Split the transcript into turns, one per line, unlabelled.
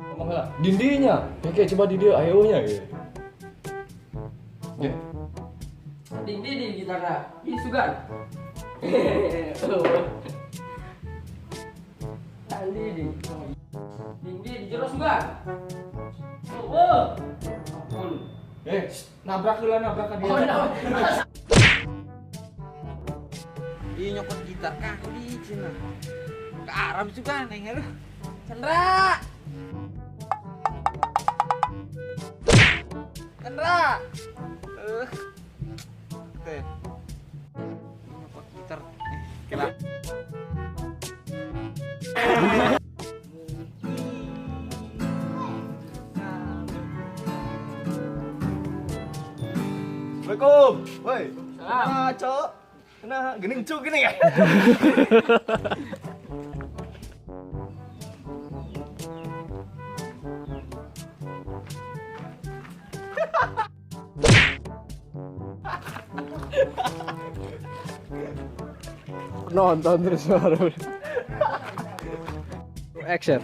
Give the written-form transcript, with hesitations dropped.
Ngomong lah, dindinya. Oke, coba di dia ayo nya gitu. Ya.
Dindi di gitarna. Ih sugan. Andi di. Dindi di jero sugan. Oh, ampun.
Eh, nabrak heula, nabrak ka dia.
Oh, nabrak.
Ih nyokot gitar kah di Cina. Ke Arab juga neng aduh. Chandra. Chandra. Teh. Nyokot gitar. Kena.
Assalamualaikum. Woi.
Salam.
Nah, cok. Nah, gening cuk gini ya.
Nonton terus baru. Action.